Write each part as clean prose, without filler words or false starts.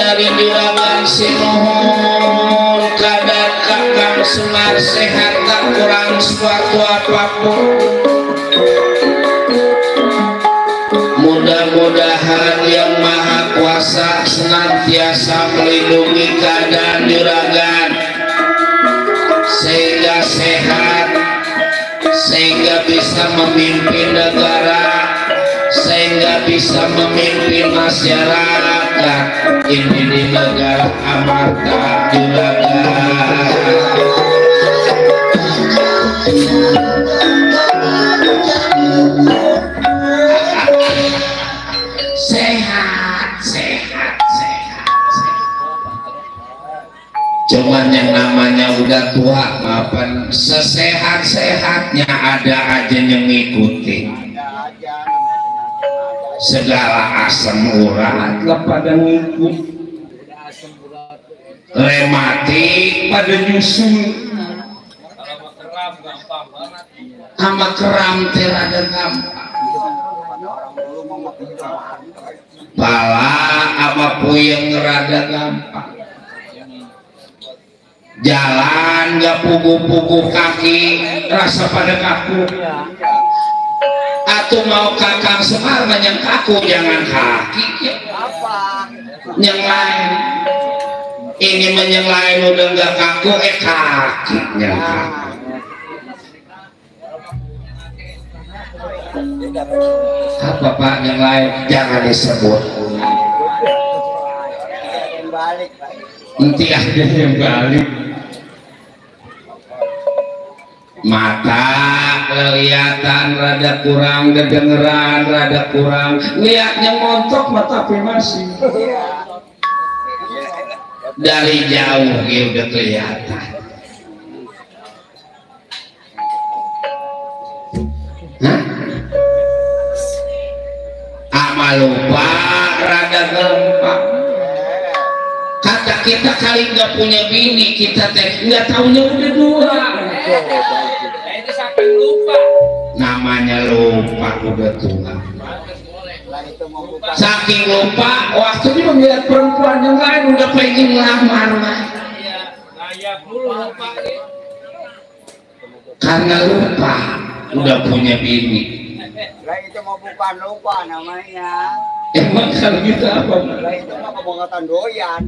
dari juragan sinuhun kadang Kakang Semar sehat tak kurang suatu apapun. Mudah-mudahan Yang Maha Kuasa senantiasa melindungi keadaan juragan sehingga sehat, sehingga bisa memimpin negara, sehingga bisa memimpin masyarakat ini di negara amarta juragan. Cuman yang namanya udah tua, maafan, sesehat-sehatnya ada aja yang ngikutin. Segala asam urat lah pada ngikut, rematik pada nyusul, sama keram terada gampang, pala sama puyeng ngerada gampang. Jalan gak pugu-pugu kaki rasa pada kaku. Atau mau Kakang Semar yang kaku jangan kaki yang lain. Ini yang lain udah gak kaku kaki yang kaku. Apa Pak yang lain jangan disebut. Nanti ada yang balik. Mata kelihatan rada kurang, kedengeran rada kurang, lihatnya montok mata tapi masih dari jauh ya udah kelihatan. Amal lupa rada gampang. Kata kita kali nggak punya bini, kita teh nggak taunya udah dua. Itu sampai lupa. Namanya lupa udah tua. Saking lupa, waktunya melihat perempuan yang lain udah pengen lamar lah. Karena lupa udah punya bini. Itu mau bukan lupa namanya. Emang kalau gitu apa? Itu mah kebongkatan doyan.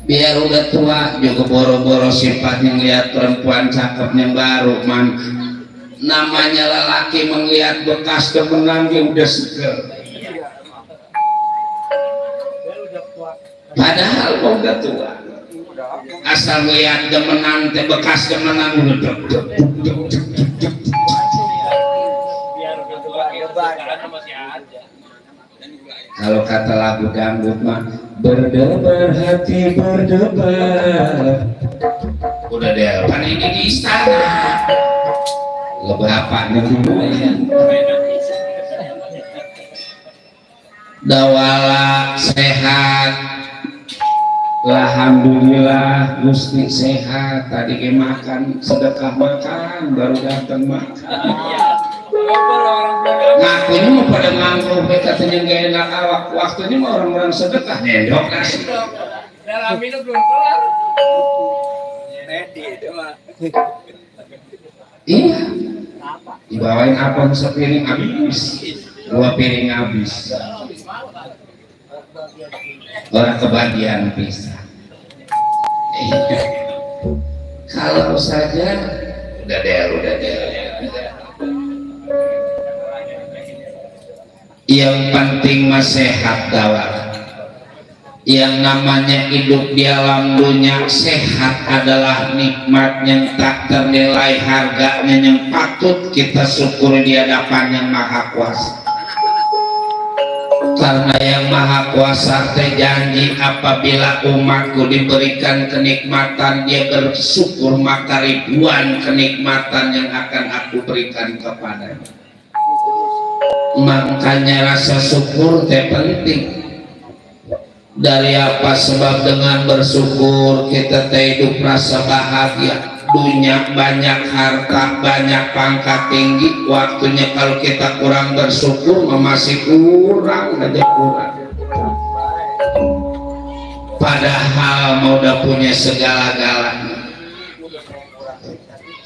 Biar udah tua juga boro-boro sifatnya ngeliat perempuan cakepnya baru man. Namanya lelaki melihat bekas kemenang dia udah seger. Padahal mau udah tua. Asal melihat kemenang teh bekas kemenang udah kalau kata lagu dangdut mah berdebar hati berdebar. Udah deh kan ini di istana leberapanya dulu ya. Dawala sehat, alhamdulillah Gusti sehat. Tadi ke makan sedekah makan baru datang makan. Ngakunya mau pada nganggur, katanya gak enak awak. Waktunya mau orang-orang sedekah nyendok nasi. Dalam minum belum kelar. Iya. Dibawain apa sepiring habis, 2 piring habis. Orang kebagian pisah. Kalau saja udah deh. Yang penting mah sehat dawat. Yang namanya hidup di alam dunia, sehat adalah nikmat yang tak ternilai harganya, yang patut kita syukuri di hadapan Yang Maha Kuasa. Karena Yang Maha Kuasa terjanji apabila umatku diberikan kenikmatan dia bersyukur, maka ribuan kenikmatan yang akan aku berikan kepadanya. Makanya rasa syukur teh penting. Dari apa sebab dengan bersyukur kita teh hidup rasa bahagia. Dunia banyak harta, banyak pangkat tinggi, waktunya kalau kita kurang bersyukur masih kurang aja kurang. padahal mau udah punya segala-galanya.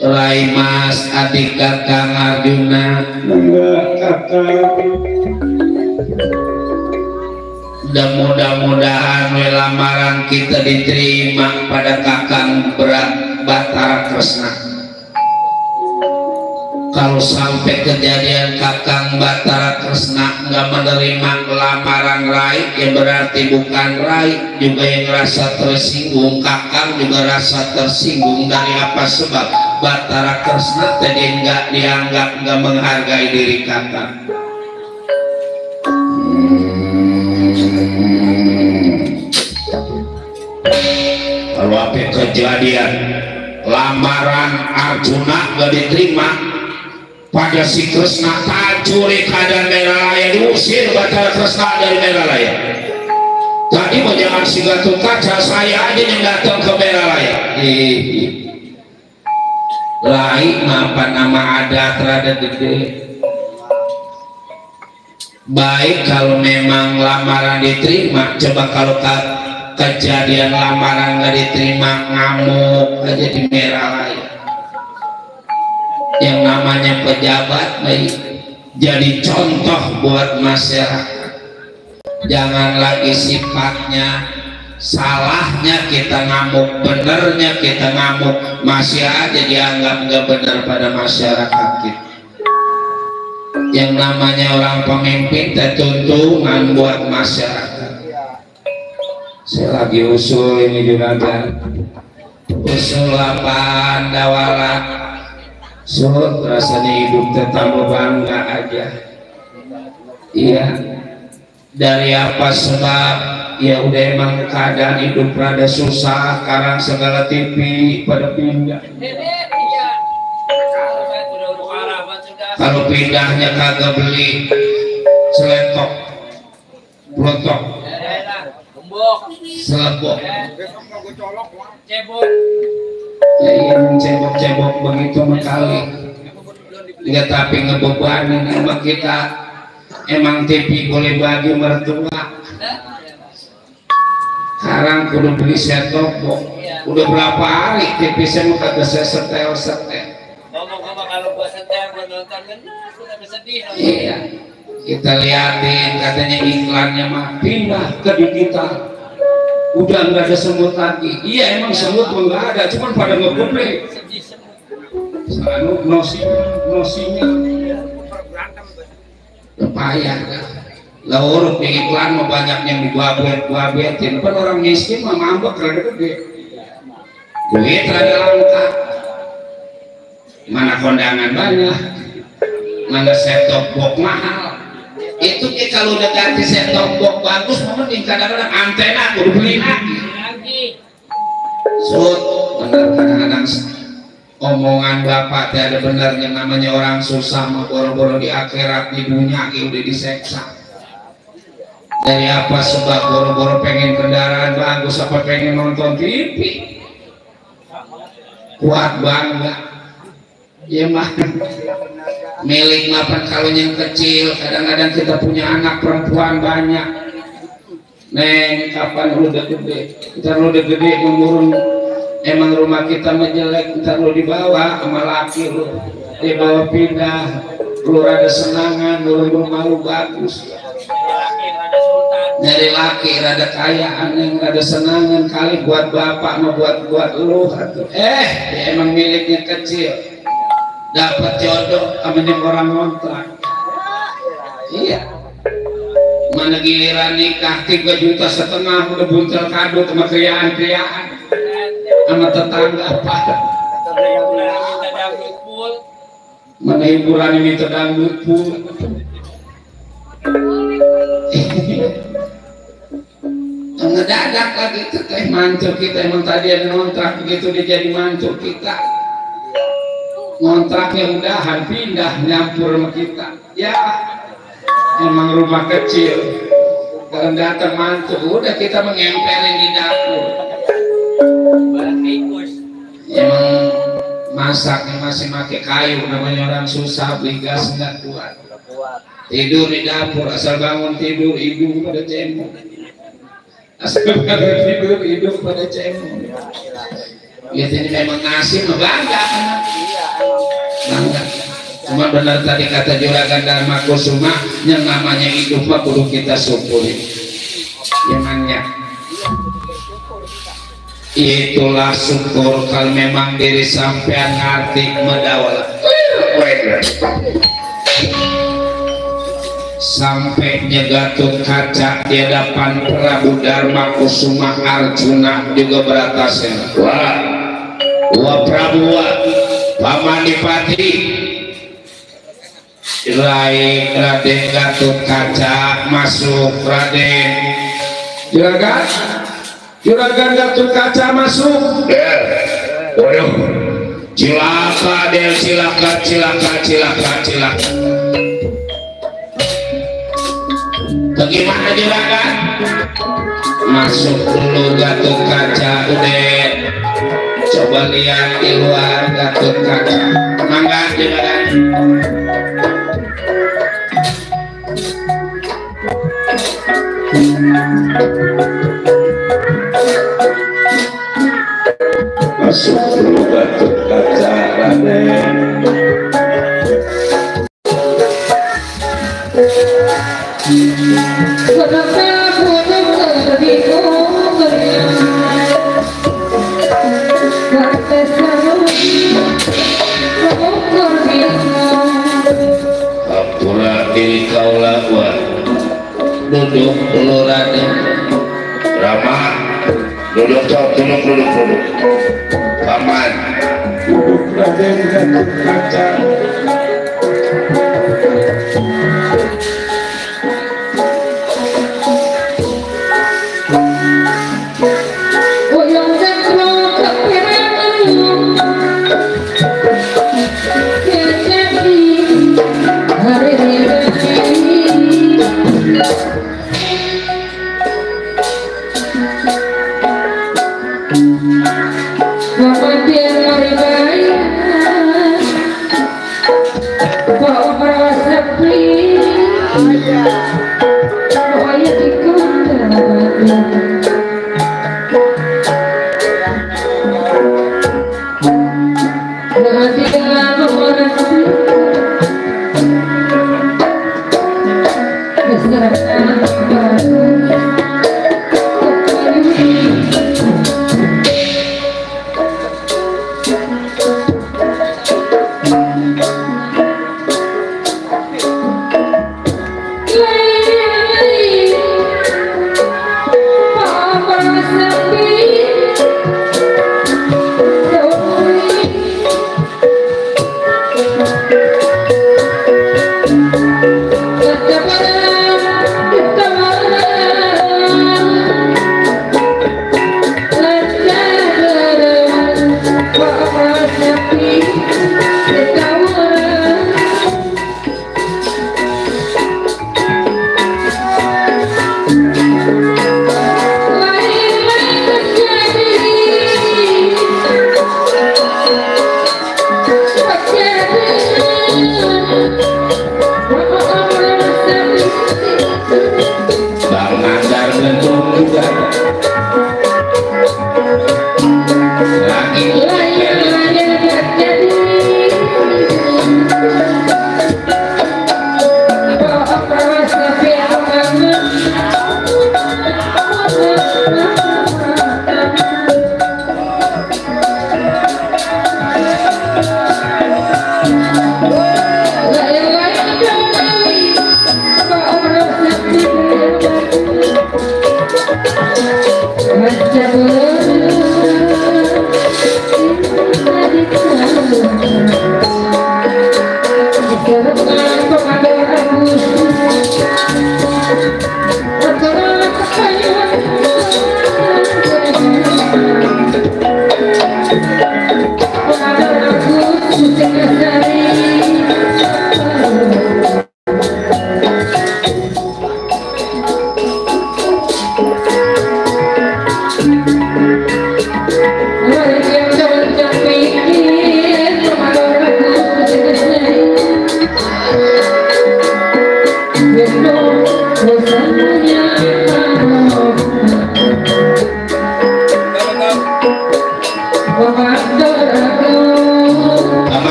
Rai Mas adik Kakang Arjuna, enggak kakak. dan mudah-mudahan lamaran kita diterima pada Kakang Batara Kresna. Kalau sampai kejadian Kakang Batara Kresna nggak menerima lamaran Rai, ya berarti bukan Rai juga yang rasa tersinggung, Kakang juga rasa tersinggung. Dari apa sebab? Batara Kresna tadi nggak dianggap, nggak menghargai diri Kakang. Kalau apa kejadian lamaran Arjuna gak diterima pada si Kresna, tancuri keadaan Meralaya, diusir Batara Kresna dari Meralaya. Tadi mau jangan si Gatot Kaca, saya aja yang datang ke Meralaya. Rai apa nama adat rada gede. Baik kalau memang lamaran diterima, coba kalau kejadian lamaran gak diterima, ngamuk aja di Meralaya. Yang namanya pejabat baik, jadi contoh buat masyarakat. Jangan lagi sifatnya salahnya kita ngamuk, benernya kita ngamuk, masih aja dianggap gak benar pada masyarakat kita. Yang namanya orang pemimpin tuntunan buat masyarakat. Saya lagi usul ini juga kan, usul apaan dawala, so rasanya hidup tetap bangga aja. Iya, dari apa sebab? Ya udah emang keadaan hidup rada susah, sekarang segala TV pada pindah. Kalau pindahnya kagak beli seletok, blotok, selebok, Cebok. ya iya cebok-cebok begitu sekali. Nggak tapi ngebebanin emang kita, emang TV boleh bagi mertua. Sekarang kudu beli set-top box. Udah berapa hari TV saya mau kagak saya setel. Ngomong-ngomong kalau gua setel gua nonton benar, gua nggak sedih. Iya, kita liatin katanya iklannya mah pindah ke digital. Udah nggak ada semut lagi. Iya emang semut nggak ada, cuman pada ngepublik. Selalu nosinya payah. Lah urut di iklan mah banyak yang dibuat-buatin. Kan orang miskin mah ngambek rada gede. Duit rada langka. Mana kondangan banyak, mana set-top box mahal. Itu kalau udah ganti set-top box bagus, mending kadang-kadang antena kudu beli lagi. Sud, bener kadang-kadang omongan bapak teh ada benernya, namanya orang susah mah boro-boro di akhirat, di dunia udah diseksa. Dari apa sebab boro-boro pengen kendaraan bagus, apa pengen nonton TV, kuat bangga. Ya mah milik mapan kalau yang kecil, kadang-kadang kita punya anak perempuan banyak. Neng kapan lu udah gede, ntar lu udah gede ngurun, emang rumah kita menjelek, ntar lu dibawa sama laki lu, dibawa pindah, lu rada senangan, lu rumah lu bagus, nyari laki rada kaya, aneh rada senangan kali buat bapak mau buat lu. Dia emang miliknya kecil, dapat jodoh namanya orang ngontrak. Iya, mana giliran nikah 3,5 juta udah buntel kado sama kriaan-kriaan sama tetangga apa. Mana hiburan ini terdangdut pun. Ngedadak lagi teh mantu kita, emang tadi ada ngontrak begitu dia jadi mantu kita. Ngontraknya udahan pindah nyampur sama kita. Ya emang rumah kecil, kalau datang mantu udah kita mengempelin di dapur. Emang masaknya masih pakai kayu, namanya orang susah, beli gas nggak kuat. Tidur di dapur, asal bangun tidur ibu pada cemok. asal tidur hidup pada cengeng. Ya jadi memang nasib bangga anak. Iya emang. Bangga. Cuma benar tadi kata Juragan Dharma Kusuma, yang namanya hidup mah kudu kita syukuri. Emangnya. Itulah syukur kalau memang diri sampean ngerti medawal. Sampai nyegatun kaca di hadapan Prabu Dharma Kusuma Arjuna juga beratasnya. Wah Prabu Pamanipati Rai Raden Gatot Kaca masuk. Raden Juragan Gatot Kaca masuk. Waduh, cilaka Del, cilaka. Bagaimana Juragan? Masuk dulu Gatot Kaca. Udah coba lihat di luar Gatot Kaca. Mangga Juragan. Masuk dulu Gatot Kaca, Raden. Apura diri kaulah wa duduk dulu Raden. Rama duduk Paman duduk Raden Gatot Kaca.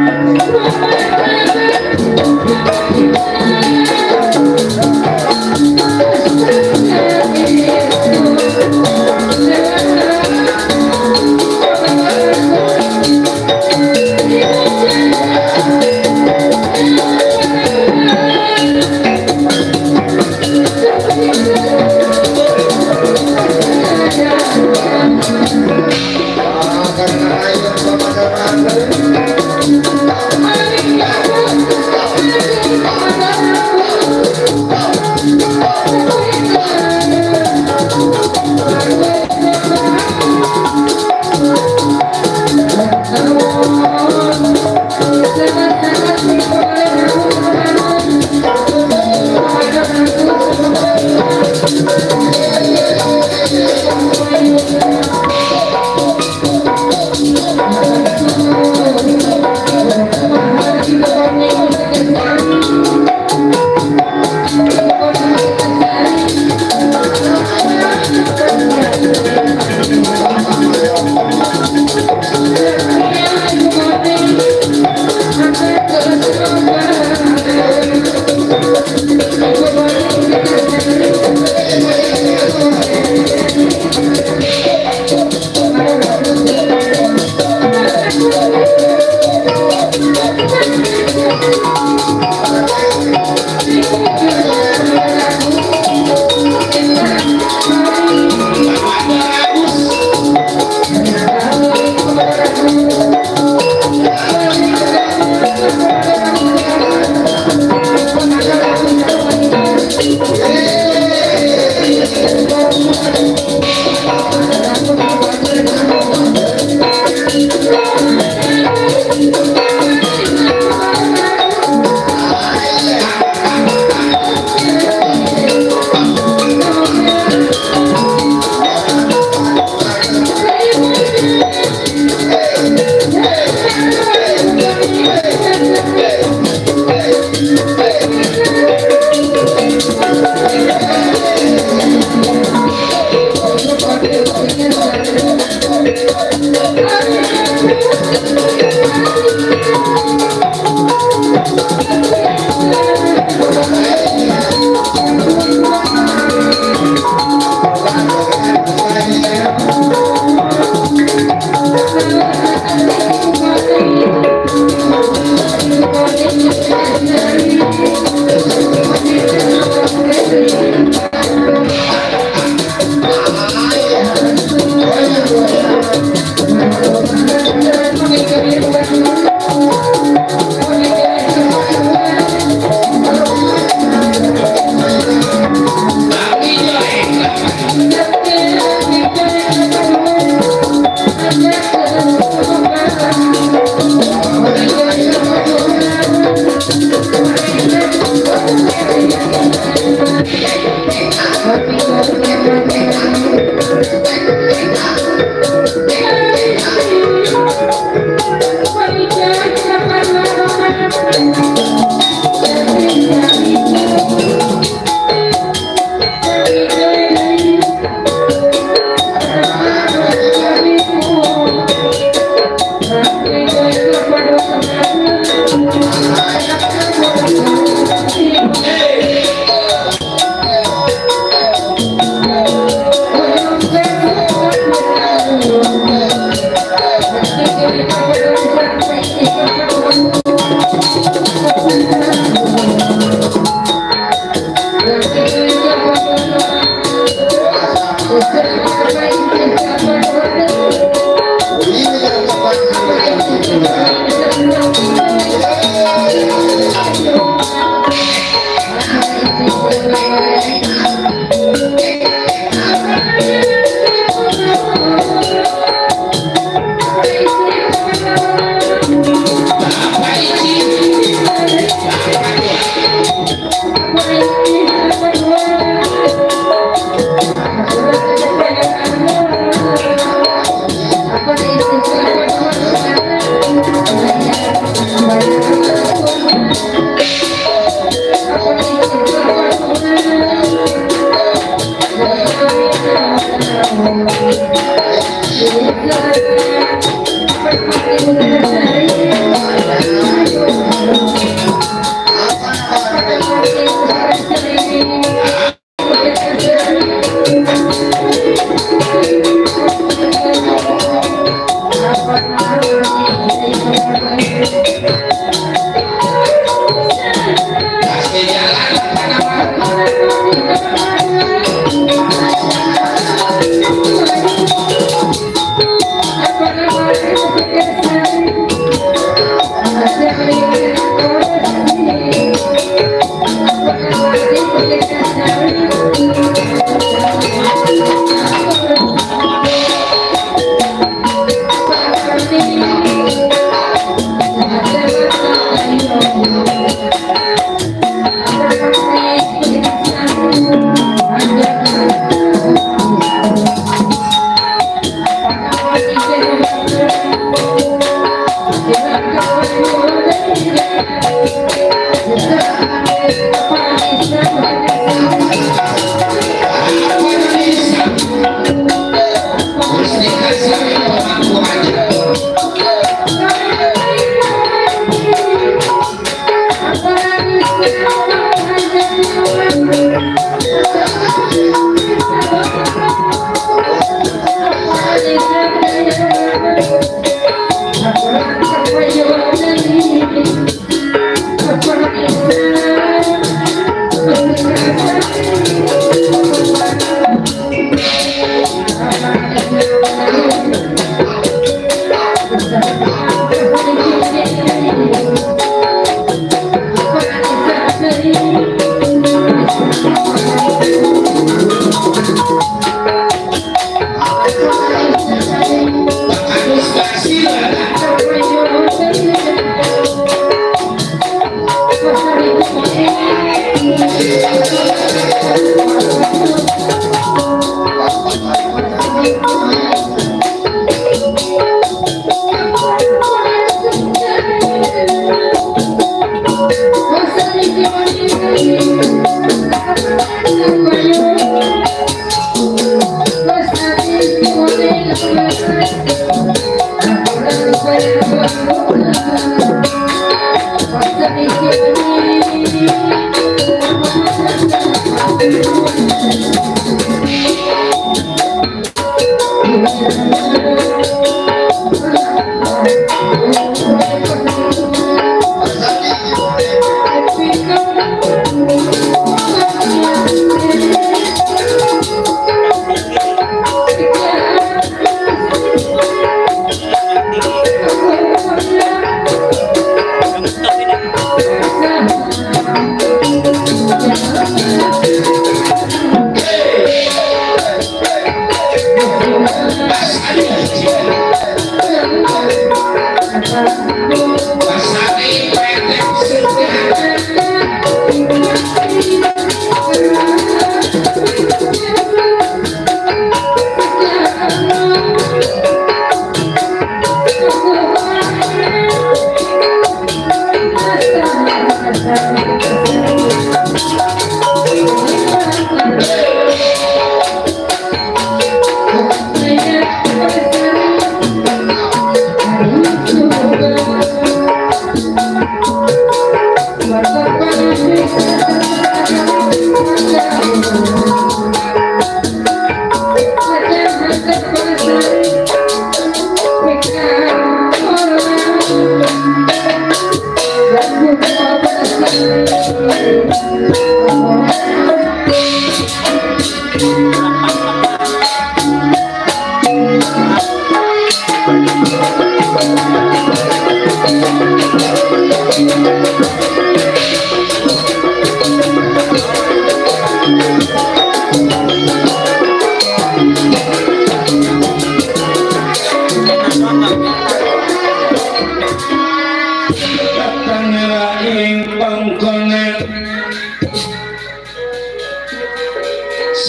Terima kasih.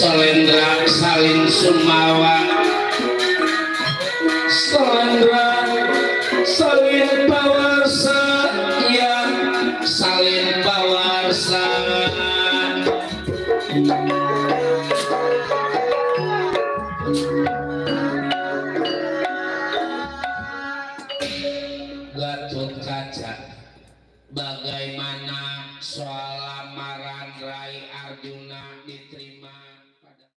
Salendra salin sumawa, salendra salin pawarsa, ya salin pawarsa. Gatot Kaca, bagaimana soal lamaran Rai Arjuna?